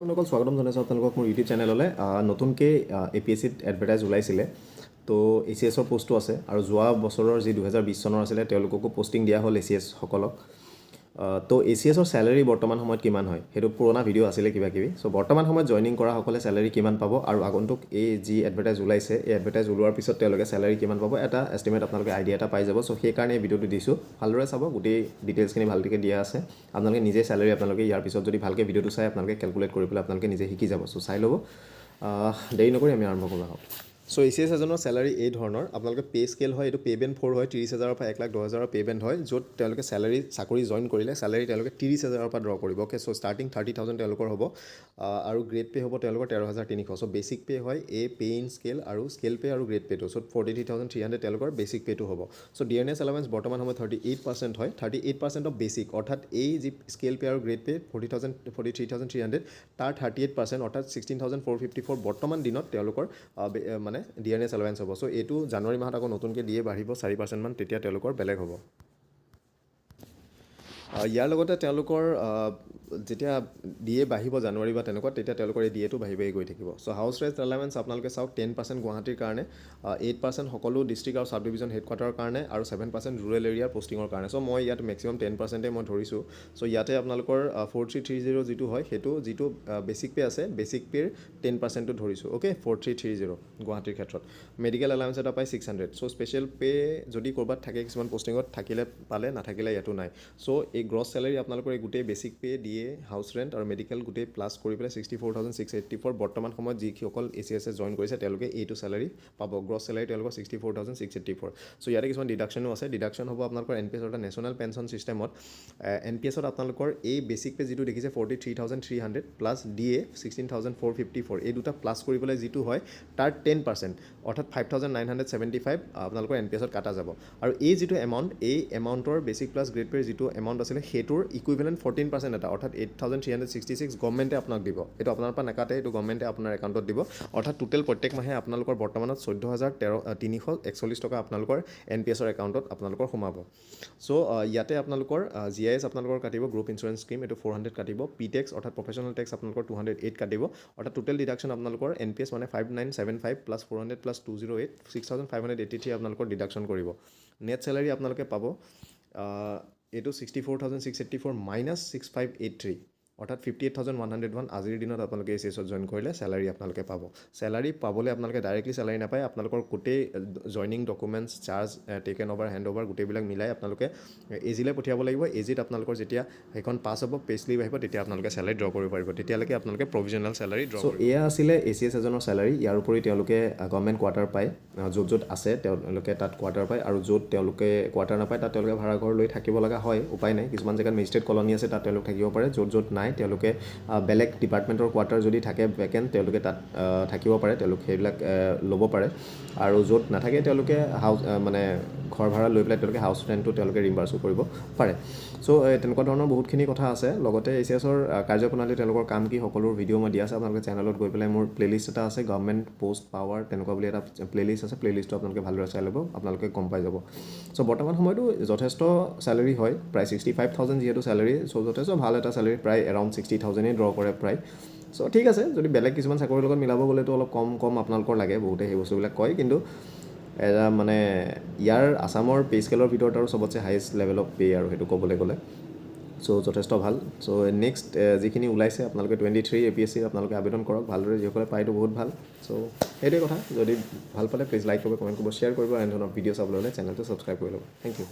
বন্ধুসকল, স্বাগতম জনাইছোঁ আপোনালোকক মোৰ ইউটিউব চেনেললৈ। নতুনকৈ এপিএছচিত এডভাৰটাইজ ওলাইছিলে। তো এচিএছৰ পষ্টটো আছে আৰু যোৱা বছৰৰ যি 2020 চনৰ আছিলে, তেওঁলোককো পষ্টিং দিয়া হ'ল এচিএছসকলক। তো এচিএছৰ চেলাৰী বৰ্তমান সময়ত কিমান হয়, সেইটো পুৰণা ভিডিঅ' আছিলে কিবা কিবি। চ' বৰ্তমান সময়ত জইনিং কৰাসকলে চেলাৰী কিমান পাব আৰু আগন্তুক এই যি এডভাৰটাইজ ওলাইছে, এই এডভাৰটাইজ ওলোৱাৰ পিছত তেওঁলোকে চেলাৰী কিমান পাব, এটা এষ্টিমেট আপোনালোকে আইডিয়া এটা পাই যাব। চ' সেইকাৰণে এই ভিডিঅ'টো দিছোঁ। ভালদৰে চাব, গোটেই ডিটেইলছখিনি ভালকৈ দিয়া আছে। আপোনালোকে নিজে চেলাৰী আপোনালোকে ইয়াৰ পিছত যদি ভালকৈ ভিডিঅ'টো চাই আপোনালোকে কেলকুলেট কৰি পেলাই আপোনালোকে নিজে শিকি যাব। চ' চাই ল'ব। দেৰি নকৰি আমি আৰম্ভ কৰোঁ আহক। চ' এচিএছ এজনৰ চেলাৰী এই ধৰণৰ। আপোনালোকে পে' স্কেল হয়, এইটো পে' বেণ্ড 4 হয়। 30 হাজাৰৰ পৰা 1,10,000ৰ পে' বেণ্ড হয়, য'ত তেওঁলোকে চেলাৰী চাকৰি জইন কৰিলে চেলাৰী তেওঁলোকে 30 হাজাৰৰ পৰা ড্ৰ কৰিব। অ'কে, চ' ষ্টাৰ্টিং 30,000 তেওঁলোকৰ হ'ব আৰু গ্ৰেড পে' হ'ব তেওঁলোকৰ 13,300। চ' বেচিক পে' হয় এ পে' ইন স্কেল আৰু স্কেল পে' আৰু গ্ৰেড পে'টো। চ' 43,300 তেওঁলোকৰ বেচিক পে'টো হ'ব। চ' ডিএৰনেছ এলাৱেঞ্চ বৰ্তমান সময়ত 38% হয়, 38% অফ বেচিক। অৰ্থাৎ এই যি স্কেল পে' আৰু গ্ৰেড পে' 43,300, তাৰ 38%, অৰ্থাৎ 16,454 বৰ্তমান দিনত তেওঁলোকৰ মানে ডিএৰনেছ এলাৱেঞ্চ হ'ব। চ' এইটো জানুৱাৰী মাহত আকৌ নতুনকৈ দিয়ে বাঢ়িব 4%মান, তেতিয়া তেওঁলোকৰ বেলেগ হ'ব। ইয়াৰ লগতে তেওঁলোকৰ যেতিয়া ডিএ বাঢ়িব জানুৱাৰী বা তেনেকুৱা, তেতিয়া তেওঁলোকৰ এই ডিএটো বাঢ়ি বাঢ়ি গৈ থাকিব। চ' হাউচ ৰেণ্ট এলাৱেঞ্চ আপোনালোকে চাওক, 10% গুৱাহাটীৰ কাৰণে, 8% সকলো ডিষ্ট্ৰিক্ট আৰু চাব ডিভিজন হেডকোৱাৰ্টাৰৰ কাৰণে আৰু 7% ৰুৰেল এৰিয়াৰ পষ্টিঙৰ কাৰণে। চ' মই ইয়াত মেক্সিমাম 10%ে মই ধৰিছোঁ। চ' ইয়াতে আপোনালোকৰ 4330 যিটো হয়, সেইটো যিটো বেচিক পে' আছে, বেচিক পে'ৰ 10%টো ধৰিছোঁ। অ'কে, 4330 গুৱাহাটীৰ ক্ষেত্ৰত। মেডিকেল এলাৱেঞ্চ এটা পায় 600। চ' স্পেচিয়েল পে' যদি ক'ৰবাত থাকে, কিছুমান পষ্টিঙত থাকিলে পালে, নাথাকিলে ইয়াতো নাই। চ' এই গ্ৰছ চেলাৰী আপোনালোকৰ এই গোটেই basic pay, DA, house rent আৰু মেডিকেল গোটেই প্লাছ কৰি পেলাই 64,684। বৰ্তমান সময়ত যিসকল এচিএছে জইন কৰিছে, তেওঁলোকে এইটো চেলাৰী পাব। গ্ৰছ চেলাৰী তেওঁলোকৰ 64,684। চ' ইয়াতে কিছুমান ডিডাকশ্যনো আছে। ডিডাকশ্যন হ'ব আপোনালোকৰ এনপিএছ, অৰ্থাৎ নেশ্যনেল পেঞ্চন ছিষ্টেমত। এনপিএছত আপোনালোকৰ এই বেচিক পে' যিটো দেখিছে 43,300 plus DA 16,454, এই দুটা প্লাছ কৰি পেলাই যিটো হয় তাৰ 10%, অৰ্থাৎ 5,975 আপোনালোকৰ এনপিএছত কাটা যাব। আৰু এই যিটো এমাউণ্ট, এই এমাউণ্টৰ বেচিক প্লাছ গ্ৰেড পে'ৰ যিটো এমাউণ্ট আছিলে, সেইটোৰ ইকুইভেলেণ্ট 14% এটা, অৰ্থাৎ 8,366 গভমেণ্টে আপোনাক দিব। এইটো আপোনাৰ পৰা নাকাটে, এইটো গভমেণ্টে আপোনাৰ একাউণ্টত দিব। অৰ্থাৎ টোটেল প্ৰত্যেক মাহে আপোনালোকৰ বৰ্তমানত চৈধ্য হাজাৰ তেৰ তিনিশ একচল্লিছ টকা আপোনালোকৰ এনপিএছৰ একাউণ্টত আপোনালোকৰ সোমাব। চ' ইয়াতে আপোনালোকৰ জিআইএছ আপোনালোকৰ কাটিব, গ্ৰুপ ইঞ্চুৰেঞ্চ স্কীম, এইটো 400 কাটিব। পি টেক্স, অৰ্থাৎ প্ৰফেচনেল টেক্স আপোনালোকৰ 208 কাটিব। অৰ্থাৎ টোটেল ডিডাকশ্যন আপোনালোকৰ এনপিএছ মানে 5975 plus 400 plus 208, 6,583 আপোনালোকৰ ডিডাকশ্যন কৰিব। নেট চেলাৰী আপোনালোকে পাব এইটো 64,684 minus 6583, অৰ্থাৎ 58,101। আজিৰ দিনত আপোনালোকে এচিএছত জইন কৰিলে চেলাৰী আপোনালোকে পাব। চেলাৰী পাবলৈ আপোনালোকে ডাইৰেক্টলি চেলাৰী নাপায়। আপোনালোকৰ গোটেই joining documents, charge taken over, hand over গোটেইবিলাক মিলাই আপোনালোকে এজিলৈ পঠিয়াব লাগিব। এজিত আপোনালোকৰ যেতিয়া সেইখন পাছ হ'ব, পে শ্লিপ আহিব, তেতিয়া আপোনালোকে চেলাৰী ড্ৰ কৰিব পাৰিব। তেতিয়ালৈকে আপোনালোকে প্ৰভিজনেল চেলাৰী ড্ৰ। চ' এয়া আছিলে এচিএছ এজনৰ চেলাৰী। ইয়াৰ উপৰি তেওঁলোকে গভৰ্ণমেণ্ট কোৱাৰ্টাৰ পায়। য'ত য'ত আছে তেওঁলোকে তাত কোৱাৰ্টাৰ পায় আৰু য'ত তেওঁলোকে কোৱাৰ্টাৰ নাপায়, তাত তেওঁলোকে ভাড়া ঘৰ লৈ থাকিব লগা হয়। উপায় নাই। কিছুমান জেগাত মেজিষ্ট্ৰেট কলনী আছে, তাত তেওঁলোক থাকিব পাৰে। য'ত য'ত নাই, তেওঁলোকে বেলেগ ডিপাৰ্টমেণ্টৰ কোৱাৰ্টাৰ যদি থাকে ভেকেণ্ট, তেওঁলোকে তাত থাকিব পাৰে, তেওঁলোক সেইবিলাক ল'ব পাৰে। আৰু য'ত নাথাকে, তেওঁলোকে হাউচ মানে ঘৰ ভাড়া লৈ পেলাই তেওঁলোকে হাউচ ৰেণ্টটো তেওঁলোকে ৰিম্বাৰ্চো কৰিব পাৰে। চ' তেনেকুৱা ধৰণৰ বহুতখিনি কথা আছে। লগতে এচিএছৰ কাৰ্যপ্ৰণালী, তেওঁলোকৰ কাম কি, সকলোৰ ভিডিঅ' মই দিয়া আছে। আপোনালোকে চেনেলত গৈ পেলাই মোৰ প্লে'লিষ্ট এটা আছে, গভৰ্ণমেণ্ট পষ্ট পাৱাৰ তেনেকুৱা বুলি এটা প্লে'লিষ্ট আছে। প্লে'লিষ্টটো আপোনালোকে ভালদৰে চাই ল'ব, আপোনালোকে গম পাই যাব। চ' বৰ্তমান সময়তো যথেষ্ট চেলাৰী হয়, প্ৰায় 65,000 যিহেতু চেলাৰী। চ' যথেষ্ট ভাল এটা চেলাৰী, প্ৰায় এৰাউণ্ড 60,000েই ড্ৰ কৰে প্ৰায়। চ' ঠিক আছে, যদি বেলেগ কিছুমান চাকৰিৰ লগত মিলাব গ'লেতো অলপ কম কম আপোনালোকৰ লাগে, বহুতে সেই বস্তুবিলাক কয়। কিন্তু এটা মানে ইয়াৰ আছামৰ পে' স্কেলৰ ভিতৰত আৰু চবতছে হায়েষ্ট লেভেল অফ পে' আৰু সেইটো ক'বলৈ গ'লে। চ' যথেষ্ট ভাল। চ' নেক্সট যিখিনি ওলাইছে, আপোনালোকে 23 এপিএছচিৰ আপোনালোকে আবেদন কৰক ভালদৰে। যিসকলে পায়তো বহুত ভাল। চ' সেইটোৱে কথা। যদি ভাল পালে প্লিজ লাইক কৰিব, কমেণ্ট কৰিব, শ্বেয়াৰ কৰিব আৰু এনেধৰণৰ ভিডিঅ' চাবলৈ হ'লে চেনেলটো ছাবস্ক্ৰাইব কৰি ল'ব। Thank U.